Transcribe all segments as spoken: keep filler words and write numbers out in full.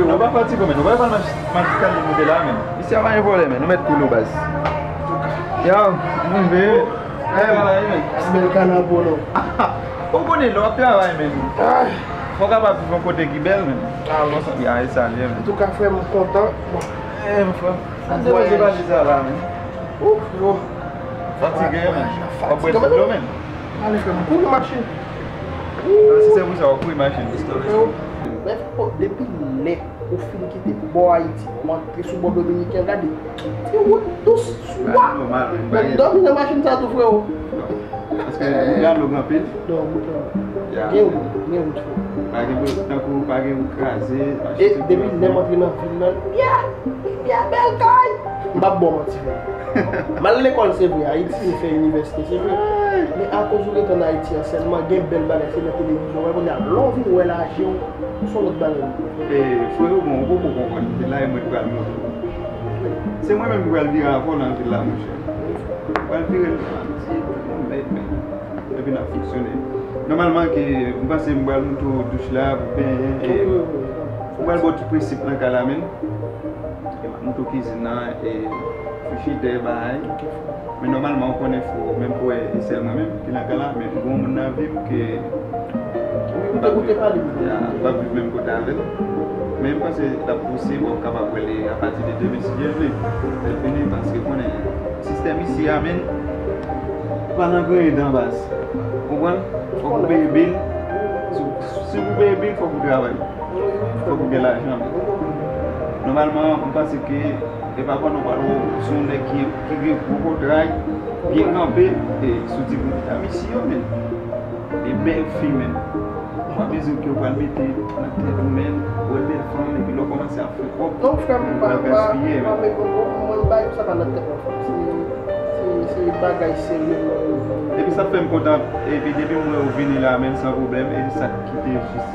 Nou pa fatige, men. Nou pa pral mach-, majiskal li moute la, men. Isi a pa gen pwoblèm, men. Nou mèt koule, baz. Yo, nou veye. Hey, bala, men. Bèl kanal polo. Ou konnen, lè w ap travay, men. Fò w kapab viv yon kote ki bèl, men. Ah, bon, sa. Ya, e sa, li, men. Antouka, frè m, m kontan. Bon. Eh, mon frè. Sa te poze valiz la, la, men. Ouf, yo. Fatige, men. W ap bwè ti dlo, men. Ale, frè m, kouri machin. Si se pou sa, w ap kouri machin. Frè m, depi lè ou fin kite bò Ayiti, ou antre sou bò dominiken, gade, ti wout dous, swa. Nòmal, men, m dòmi nan machin sa tou, freo. Paske wout la long anpil. Non, wout la long. Ya. Gen wout, gen wout, freo. Pa gen, tankou pa gen wout kraze. E depi lè m antre nan vil la, limyè, limyè, bèl kay. M p ap ba w manti, freo. M al lekòl, se vre, Ayiti, m fè inivèsite, se vre. Men akoz ou ret ann Ayiti an sèlman, gen bèl bagay, se nan televizyon, wè, kounye a, lè w vin wè lajè w, se yon lòt bagay. E, freo, bon, ou poko konprann. Se la e mwen ki pral montre w. Se mwen menm ki pral vire avè w nan vil la, monchè. Pral vire l, ti, men, men. Epi n ap fonksyone. Nòmalman, ke m panse m pral montre w douch la pou benyen, e m pral ba w tout prensip nan kay la, men. E m ap montre w kizin nan, e frijidè, bagay. Men nòmalman, ou konnen, freo, menm pou wè, e sèl mwen menm ki nan kay la, men gon moun nan vi m ke m p ap viv, ya, m p ap viv menm kote avè l. Men m panse l ap posib, w ap kapab wè l apati de demen, si Dye vle. Lè l vini, paske konnen sistèm isi a, men, pa nan griyen dan, baz. Ou konprann? Fòk ou peye bil. Si, si ou peye bil, fòk ou travay. Fòk ou gen lajan. Nòmalman, m panse ke e pa pandan w pral wè w se yon nèg ki, ki gen gwo kontra, byen kanpe, e sou ti bout a misye yo, men. E bèl fi, men. Fòmizyon ke w pral mete nan tèt ou, men, wè bèl fanm, epi lè w kòmanse ap fè kòb, non, frè m, ou pa, pral pa, gaspiye, pa men. Mwen, mwen, bay sa pa nan tèt mwen, frè m. Se, se, se bagay serye mwen. Epi sa fè m kontan, epi depi m wè w vini la, men, san pwoblèm, e sa k kite jis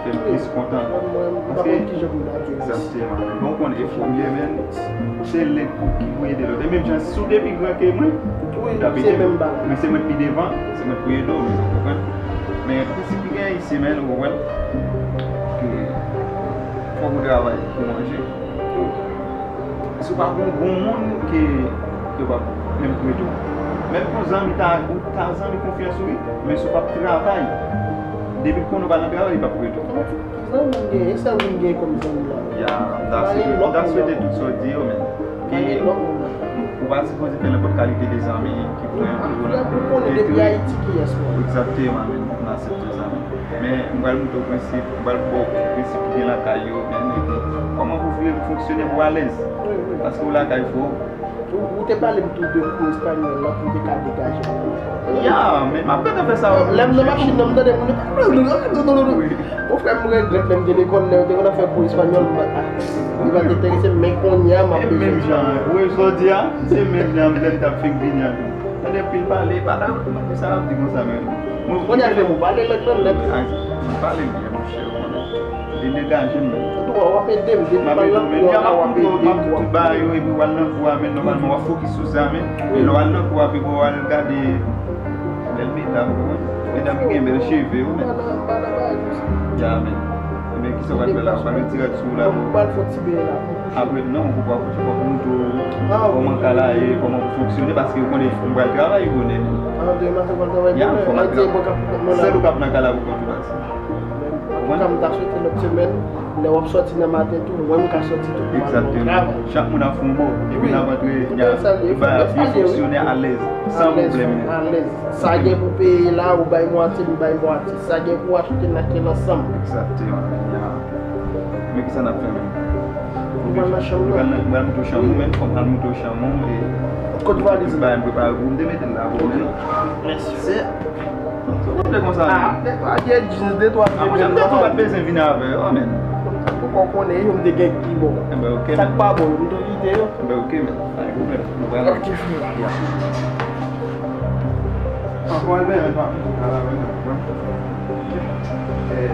fè m plis kontan. Mwen, mwen, m pa konn kijan pou m ba w mèsi. Egzakteman. Bon, ou konnen, e fò byen, men, se lè ki pou ede lòt. E menm jan, si w te pi gran ke mwen, wi, w t ap ede m. Men se mwen ki pi devan, se mwen ki pou ede w, men, ou konprann? Men prensip ki genyen isi, men, ou konprann? Ke fòk ou travay pou manje. Si w pa gon, gon moun ke, ke w p ap menm prete w. Menm pou zanmi ta, ou ta zanmi konfyans ou, wi, men si w p ap travay, depi l konnen w pa nan travay, li p ap prete w. Zanmi m gen, e sèl moun m gen kòm zanmi la. Ya, m ta swete, m ta swete tout sa w di yo, men. Ke ou pa sipoze fè nenpòt kalite de zanmi ki pran yon gwo nan. Ou konnen depi Ayiti kiyès mwen. Egzakteman, men, m aksepte sa, men. Men, m pral montre w prensip, m pral ba w prensip ki gen lakay yo, men, epi kòman pou vire pou fonksyone pou alèz. Wi, wi. Paske w lakay, frè. Ou, ou te pale m tou de kou espanyòl la pou m te ka degaje m. Ya, men m ap gentan fè sa. Lè m nan machin nan, m tande moun yo. Wi. Mon frè, m regrèt lè m te lekòl, lè yo te konn ap fè kou espanyòl, m pa, li pa t enterese m, men kounye a, m ap bezwen. E menm jan, ou wè sa w di a? Se menm jan lè m t ap fenk vini an tou. Tande anpil pale, pa ta, mwen di sa l ap di konsa menm. Kounye a fè m ou pale lang nan nèt. Ay, m pale byen, monchè, ou konnen. Li degaje m menm. Antouka, w ap ede m, depi m al nan kou a, w ap ede m, w ap ede m. M ap tout bagay yo, epi w al nan kou a, men nòmalman, w ap fokis sou sa, men. Wi. Lè w al nan kou a, pi bon, w al gade bèl medam, wi. Medam ki gen bèl cheve, wi, men. M pa nan, m pa nan bagay konsa. Ya, men. Ebyen, kisa w pral fè la? W pral retire sou la? M pral fè ti byen la. Apre, non, ou pa fouti, fòk nou tou, kòman kay la ye, kòman pou fonksyone, paske ou konnen m pral travay bonè. A, demen maten w pral travay bonè? Ya, fò m al travay. Sèl ou k ap nan kay la pou kont ou, baz. Antouka, m ta swete lòt semèn, lè w ap sòti nan maten tou, mwen m ka sòti tou pou m al nan travay. Egzakteman. Chak moun ap fè yon bò, epi n ap antre, y a, bagay ap byen fonksyone alèz, san pwoblèm. Alèz. Sa gen pou peye la, ou bay mwatye, m bay mwatye. Sa gen pou achte, n achte l ansanm. Egzakteman, ya. Men kisa n ap fè menm? Ou pral nan chanm nan? Mwen pral monte w chanm ou, men fò m al monte w chanm ou, e tout bagay m prepare pou ou, m te mete l la pou ou, men. Mèsi. Se, se konsa, men. Ah, de twa vye jeans, de twa vye bèl bagay. Mwen te tou pa t bezwen vin avè yo, men. Ou konn konnen yo, m te gen ki bon. Enben, oke, men. Sa k pa bon yo, m tou kite yo. Enben, oke, men. Pa gen pwoblèm. Nou pral. Oke, frè. Ya. Ankò, enben, men pa konn sa la, men. Eh,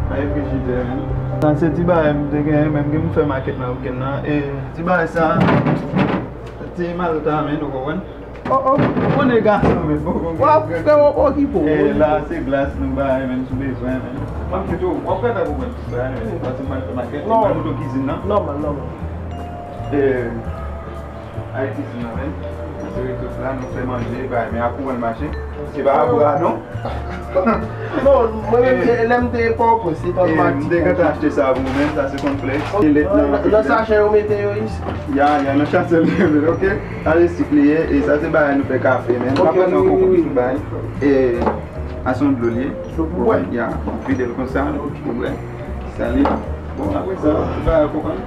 bay frijidè, men. Sa se ti bagay m te genyen, men m gen pou fè makèt nan wikenn nan. E ti bagay sa, ti malta, men, ou konprann? Oh, oh. Ou konnen gason, men, bon, bon, bon. Frè, w okipe w. Eh, la, se glas nou bay, men, si w bezwen, men. M ap kite w, w ap gade pou mwen, tout bagay, men. Pase m al fè makèt, m al monte kizin nan. Nòmal, nòmal. Eh, al kizin nan, men. Se retou la, nou fè manje, bay, men apre w al mache. Se pa apre a, non. Non, mwen menm, eh, lè m te Pòtoprens, se pa eh, m te gentan achte sa pou mwen, sa se konflèks. Ok. E lèt nan, nan sachè yo mete yo isi. Ya, ya, nan sachè yo mete, ok? Sa se sik li ye, e sa se bagay nou fè kafe, men. Ok, m ap pran wi, wi, wi. Tout bagay. E, a se yon dlo li ye. Dlo pou bwè? Ya, m vide l konsa, pou bwè. Sa li. Bon, apre sa, tout bagay, ou konprann?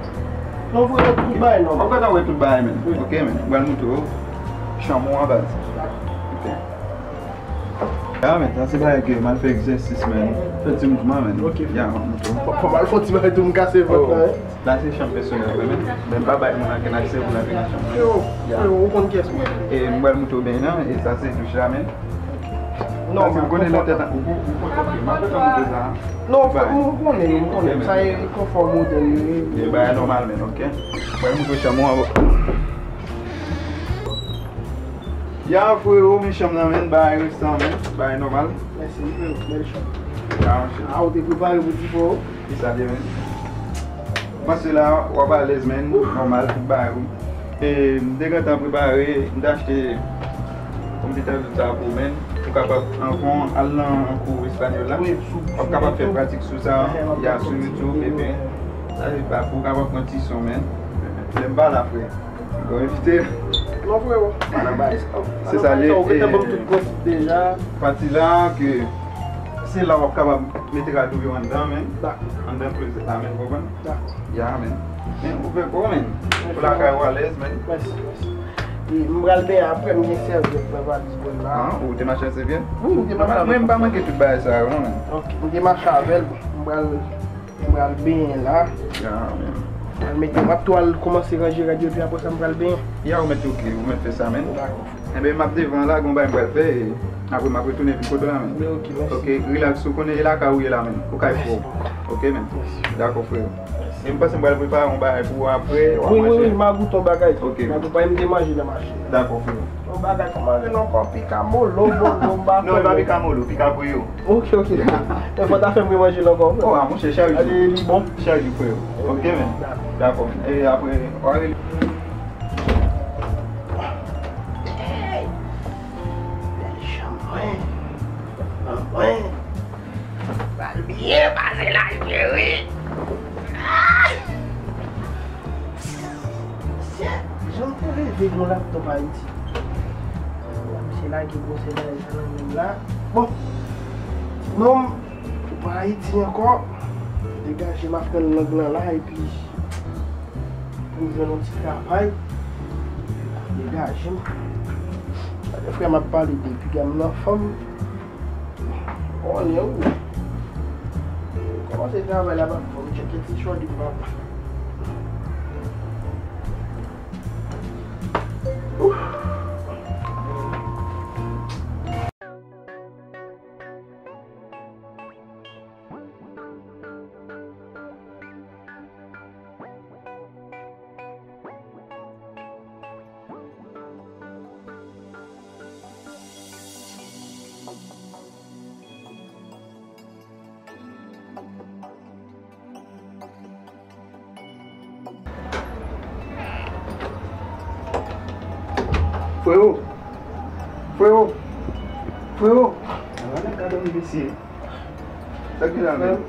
Non, frè, tout bagay, non. Ou kontan wè tout bagay, men. Wi. Ok, men. M pral montre w chanm ou an baz. Ok. Ya, men, sa se bagay ke m al fè egzèsis, men. Fè ti mouvman, men. Ok. Ya, m ap montre w. Fò, fò m al fè ti bagay tou, m kase vant la, hein. La se chanm pèsonèl mwen, men. Men m pa bay moun ankenn aksè pou l antre nan chanm mwen. Yo, ya. Yo, ou konn kiyès mwen ye. E m pral montre w beny nan, e sa se douch la, men. Non, sa se m konnen nan tèt an, ou, ou, ou, ok, m ap fè montre sa. Non, fò, m konnen, m konnen. Sa e konfò modèl li ye. E bagay nòmal, men, ok. M pral montre w chanm ou an. Ya, frero, men chanm nan, men, bagay resan, men, bagay nòmal. Mèsi, frero, bèl chanm. Ya, monchè. A, ou te prepare pou ti frero? Kisa byen, men? Panse la, w ap alèz, men, nòmal, tout bagay, wi. E, m te gentan prepare, m te achte, kòm te ta di sa pou, men, ou kapab, anvan, al nan kou espanyòl la. Wi, sou, w ap kapab fè pratik sou sa, ya, sou YouTube, epi, sa se pa pou w kapab pran ti son, men. Lè m pa la, frè. Bon, envite. Non, frero, pa nan bagay sa. Se sa, li, ou gentan ban m tout gwo tip deja. Pati la, ke se la w ap kapab mete radyo yo anndan, men. Dakò. Anndan klozèt la, men, ou konprann? Dakò. Ya, men. Men, ou fè kò w, men. Pou lakay ou alèz, men. Mèsi, mèsi. E m pral benyen apre, m gen sèvyèt nan valiz mwen la. Ah, ou te mache ak sèvyèt? Wi, m te mache avè l. Mwen, m pa manke tout bagay sa yo, non, men. Ok, m te mache avè l, m pral M pral benyen la. Ya, men. Pral mete, m ap tou al kòmanse ranje rad yo, epi apre sa, m pral benyen. Ya, ou mèt ok, ou mèt fè sa, men. Dakò. Enben, m ap devan la, gon bagay m pral fè, e apre m ap retounen vin kote w la, men. Men ok, mèsi. Ok, rilaks, ou konnen e lakay ou ye la, men. Ou kay fò. Mèsi. Ok, men. Mèsi. Dakò, frè. Mèsi. E m panse m pral prepare yon bagay pou ou apre, w ap manje. Wi, wi, wi, m a goute yon bagay. Ok, men. M a prepare, m te manje nan mache. Dakò, frè. Yon bagay, kòman rele ankò? Pikamolo, molo, m pa konnen. Non, e pa pikamolo, pikapoyo. Ok, ok. E fò ta fè m remanje l ankò. Oh, a, monchè, chak jou. Gade, li bon. Chak jou, frè. Ok, men. Dakò. Dakò, men. E apre, w a rele. Hey! Bèl chanm mwen. Chanm mwen. Pral byen pase la, cheri. Ah! Mesye, jan m te reve yon laptop Ayiti. Misye lage gwosè bagay sa nan men m la. Bon, non, m pa Ayiti ankò. Degaje m ap pran lang lan la, epi pou m jwenn yon ti travay. Degaje m. Gade frè m ap pale de piga m nan fanm. Konnen ou. Kòmanse travay la, papa. Fò m tcheke ti shorty pou papa. Frero! Frero! Frero! Ala nèg ka dòmi mesye. Sa k gen la menm?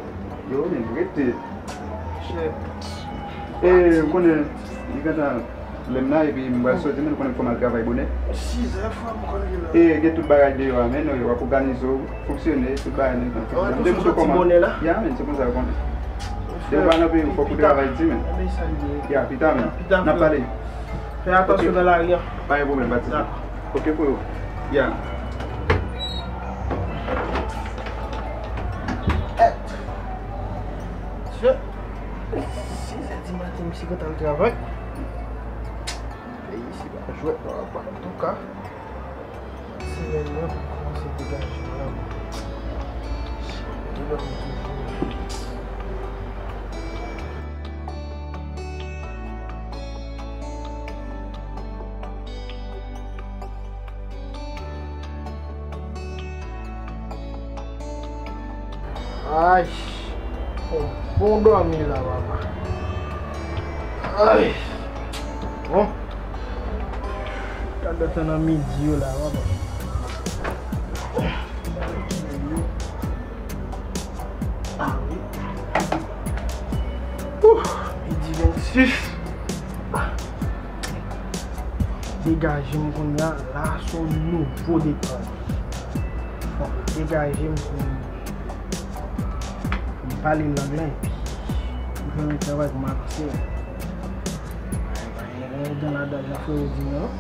Yo, men, rete. Chè. E, ou konnen, li gentan lè m la, epi m pral soti, men ou konnen fò m al travay bonè. Sizè, frè, m konnen gen lè. E, gen tout bagay deyò a, men, w ap òganize w, fonksyone, tout bagay nan tan. An, m te montre w kòman. Ya, men, se konsa yo konnen. Depi w pa nan peyi w, fòk ou travay di, men. Ya, pita, men. N ap pale. Fè atansyon nan lari a. Pa gen pwoblèm, pa di. Dakò. Ok, frero. Ya. Èt. Mesye, sizè di maten, misye kontan al travay. Peyi isi pa jwèt non, papa. Antouka, semèn nan pou kòmanse degaje la. Semèn nan toujou. Ay, on bon dòmi la, papa. Ay, bon. Gade tan nan midi yo la, papa. Ouh, midi vennsis. Degaje m kounye a, la se yon nouvo depa. Fòk degaje m pou m, pou m pale lang lan epi pou fè yon travay pou m avanse. Ay, pa gen dan ladaj la, frè, ou di non.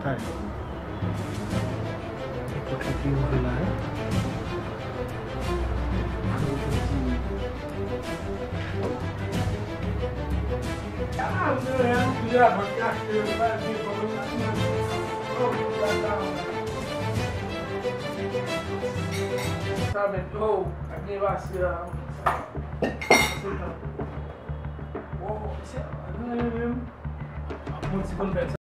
Ay. Nenpòt ki ouvri la, hein? Sa mèt, oh, ak gen pase la. Se tan. Oh, se, ak gen menm. Bon, ti konn fè sa.